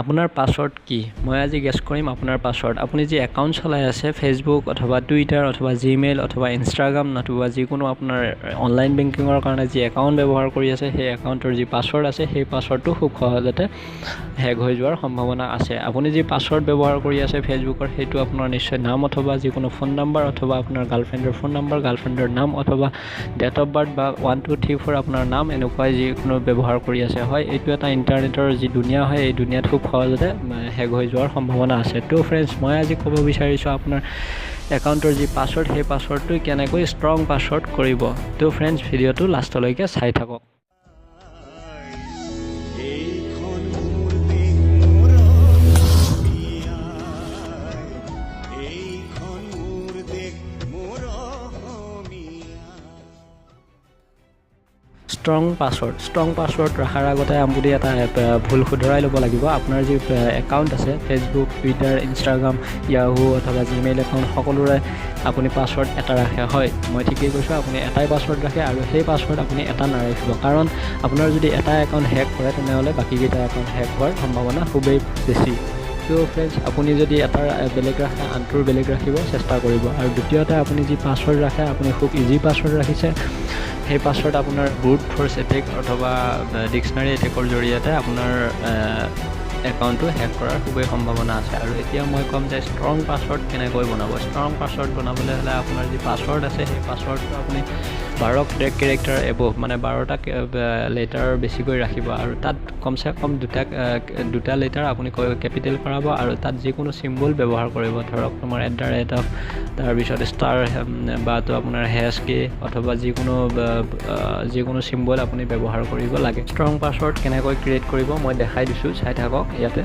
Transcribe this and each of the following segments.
আপোনাৰ পাছৱৰ্ড কি? মই আজি গেছ কৰিম আপোনাৰ পাছৱৰ্ড। আপুনি যি একাউণ্ট চলাই আছে, ফেচবুক অথবা টুইটাৰ অথবা জিমেইল অথবা ইনষ্টাগ্ৰাম নতুবা যিকোনো আপোনাৰ অনলাইন বেংকিঙৰ কাৰণে যি একাউণ্ট ব্যৱহাৰ কৰি আছে, সেই একাউণ্টৰ যি পাছৱৰ্ড আছে, সেই পাছৱৰ্ডটো খুব সহজতে হেক হৈ যোৱাৰ সম্ভাৱনা আছে। আপুনি যি পাছৱৰ্ড ব্যৱহাৰ কৰি আছে ফেচবুকৰ, সেইটো আপোনাৰ নিশ্চয় নাম অথবা যিকোনো ফোন নাম্বাৰ অথবা আপোনাৰ গাৰ্লফ্ৰেণ্ডৰ ফোন নাম্বাৰ, গাৰ্লফ্ৰেণ্ডৰ নাম অথবা ডেট অফ বাৰ্থ বা 1 2 3 4 আপোনাৰ নাম, এনেকুৱাই যিকোনো ব্যৱহাৰ কৰি আছে। হয়, এইটো এটা ইণ্টাৰনেটৰ যি দুনীয়া হয়, এই দুনীয়াত খুব সহজতে হেক হৈ যোৱাৰ সম্ভাৱনা আছে। তো ফ্ৰেণ্ডছ, মই আজি ক'ব বিচাৰিছোঁ আপোনাৰ একাউণ্টৰ যি পাছৱৰ্ড, সেই পাছৱৰ্ডটো কেনেকৈ ষ্ট্ৰং পাছৱৰ্ড কৰিব। তো ফ্ৰেণ্ডছ, ভিডিঅ'টো লাষ্টলৈকে চাই থাকক। এইখন মোৰ দেশ, মোৰ অসমী আই। এইখন মোৰ দেশ, মোৰ অসমী আই। Strong password. ষ্ট্ৰং পাছৱৰ্ড ৰখাৰ আগতে আপুনি এটা ভুল শুধৰাই ল'ব লাগিব। আপোনাৰ যি একাউণ্ট আছে, ফেচবুক, টুইটাৰ, ইনষ্টাগ্ৰাম, য়াহু অথবা জিমেইল একাউণ্ট, সকলোৰে আপুনি পাছৱৰ্ড এটা ৰাখে। হয়, মই ঠিকেই কৈছোঁ, আপুনি এটাই পাছৱৰ্ড ৰাখে আৰু সেই পাছৱৰ্ড আপুনি এটা নাৰাখিব। কাৰণ আপোনাৰ যদি এটা একাউণ্ট হেক কৰে, তেনেহ'লে বাকীকেইটা একাউণ্ট হেক হোৱাৰ সম্ভাৱনা খুবেই বেছি। ত' ফ্ৰেণ্ডছ, আপুনি যদি এটাৰ বেলেগ ৰাখে, আনটোৰ বেলেগ ৰাখিব চেষ্টা কৰিব। আৰু দ্বিতীয়তে, আপুনি যি পাছৱৰ্ড ৰাখে, আপুনি খুব ইজি পাছৱৰ্ড ৰাখিছে। সেই পাছৱৰ্ড আপোনাৰ ব্ৰুট ফ'ৰ্চ এটেক অথবা ডিক্সনাৰী এটেকৰ জৰিয়তে আপোনাৰ একাউণ্টটো হেক কৰাৰ খুবেই সম্ভাৱনা আছে। আৰু এতিয়া মই ক'ম যে ষ্ট্ৰং পাছৱৰ্ড কেনেকৈ বনাব। ষ্ট্ৰং পাছৱৰ্ড বনাবলৈ হ'লে আপোনাৰ যি পাছৱৰ্ড আছে, সেই পাছৱৰ্ডটো আপুনি 12 কেৰেক্টাৰ এবভ, মানে 12টা লেটাৰ বেছিকৈ ৰাখিব আৰু তাত কমচে কম দুটা লেটাৰ আপুনি কেপিটেল কৰাব আৰু তাত যিকোনো চিম্বল ব্যৱহাৰ কৰিব। ধৰক তোমাৰ এট the rate of, তাৰপিছত ষ্টাৰ বা তো আপোনাৰ হেছ কে অথবা যিকোনো চিম্বল আপুনি ব্যৱহাৰ কৰিব লাগে। ষ্ট্ৰং পাছৱৰ্ড কেনেকৈ ক্ৰিয়েট কৰিব মই দেখাই দিছোঁ, চাই থাকক। ইয়াতে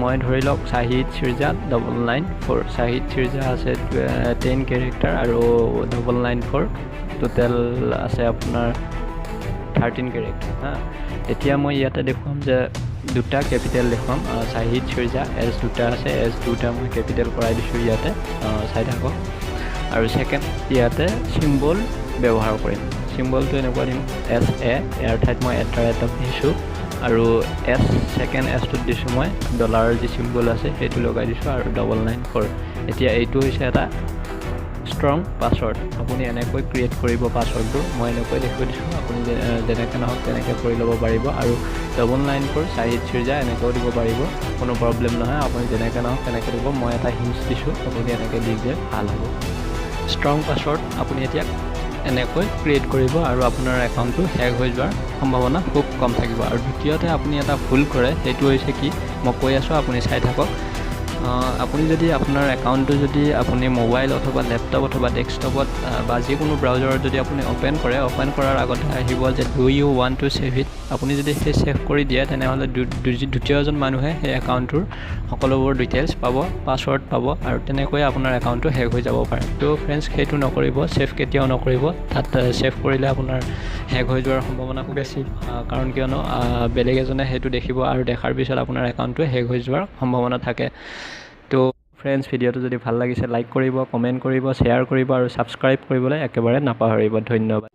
মই ধৰি লওক চাহিদ চিৰ্জা 994। চাহিদ চিৰ্জা আছে 10 কেৰেক্টাৰ আৰু 994, টোটেল আছে আপোনাৰ 13 কেৰেক্টাৰ। হা, এতিয়া মই ইয়াতে দেখুৱাম যে দুটা কেপিটেল দেখুৱাম। চাহিদ চিৰ্জা, এছ দুটা আছে, এছ দুটা মই কেপিটেল কৰাই দিছোঁ ইয়াতে, চাই থাকক। আৰু ছেকেণ্ড ইয়াতে চিম্বল ব্যৱহাৰ কৰিম। চিম্বলটো এনেকুৱা দিম, এছ এ, ইয়াৰ ঠাইত মই এট the rate of দিছোঁ আৰু এছ ছেকেণ্ড এছটোত দিছোঁ মই ডলাৰৰ যি চিম্বল আছে, সেইটো লগাই দিছোঁ আৰু 994। এতিয়া এইটো হৈছে এটা ষ্ট্ৰং পাছৱৰ্ড। আপুনি এনেকৈ ক্ৰিয়েট কৰিব পাছৱৰ্ডবোৰ। মই এনেকৈ দেখুৱাই দিছোঁ, আপুনি যেনেকৈ নহওক তেনেকৈ কৰি ল'ব পাৰিব। আৰু 994 চাহিদ চিৰ্জা এনেকৈও দিব পাৰিব, কোনো প্ৰব্লেম নহয়। আপুনি যেনেকৈ নহওক তেনেকৈ দিব। মই এটা হিণ্টছ দিছোঁ, আপুনি এনেকৈ দি দিলে ভাল হ'ব। ষ্ট্ৰং পাছৱৰ্ড আপুনি এতিয়া এনেকৈ ক্ৰিয়েট কৰিব আৰু আপোনাৰ একাউণ্টটো হেক হৈ যোৱাৰ সম্ভাৱনা খুব কম থাকিব। আৰু দ্বিতীয়তে আপুনি এটা ভুল কৰে, সেইটো হৈছে কি, মই কৈ আছোঁ, আপুনি চাই থাকক। আপুনি যদি আপোনাৰ একাউণ্টটো যদি আপুনি মোবাইল অথবা লেপটপ অথবা ডেস্কটপত বা যিকোনো ব্ৰাউজাৰত যদি আপুনি অ'পেন কৰে, অ'পেন কৰাৰ আগতে আহিব যে "Do you want to save it?" আপুনি যদি সেই ছেভ কৰি দিয়ে, তেনেহ'লে দ্বিতীয়জন মানুহে সেই একাউণ্টটোৰ সকলোবোৰ ডিটেইলছ পাব, পাছৱৰ্ড পাব আৰু তেনেকৈয়ে আপোনাৰ একাউণ্টটো হেক হৈ যাব পাৰে। ত' ফ্ৰেণ্ডছ, সেইটো নকৰিব, ছেভ কেতিয়াও নকৰিব। তাত ছেভ কৰিলে আপোনাৰ হেক হৈ যোৱাৰ সম্ভাৱনা খুব বেছি। কাৰণ কিয়নো বেলেগ এজনে সেইটো দেখিব আৰু দেখাৰ পিছত আপোনাৰ একাউণ্টটো হেক হৈ যোৱাৰ সম্ভাৱনা থাকে। ত' ফ্ৰেণ্ডছ, ভিডিঅ'টো যদি ভাল লাগিছে, লাইক কৰিব, কমেণ্ট কৰিব, শ্বেয়াৰ কৰিব আৰু ছাবস্ক্ৰাইব কৰিবলৈ একেবাৰে নাপাহৰিব। ধন্যবাদ।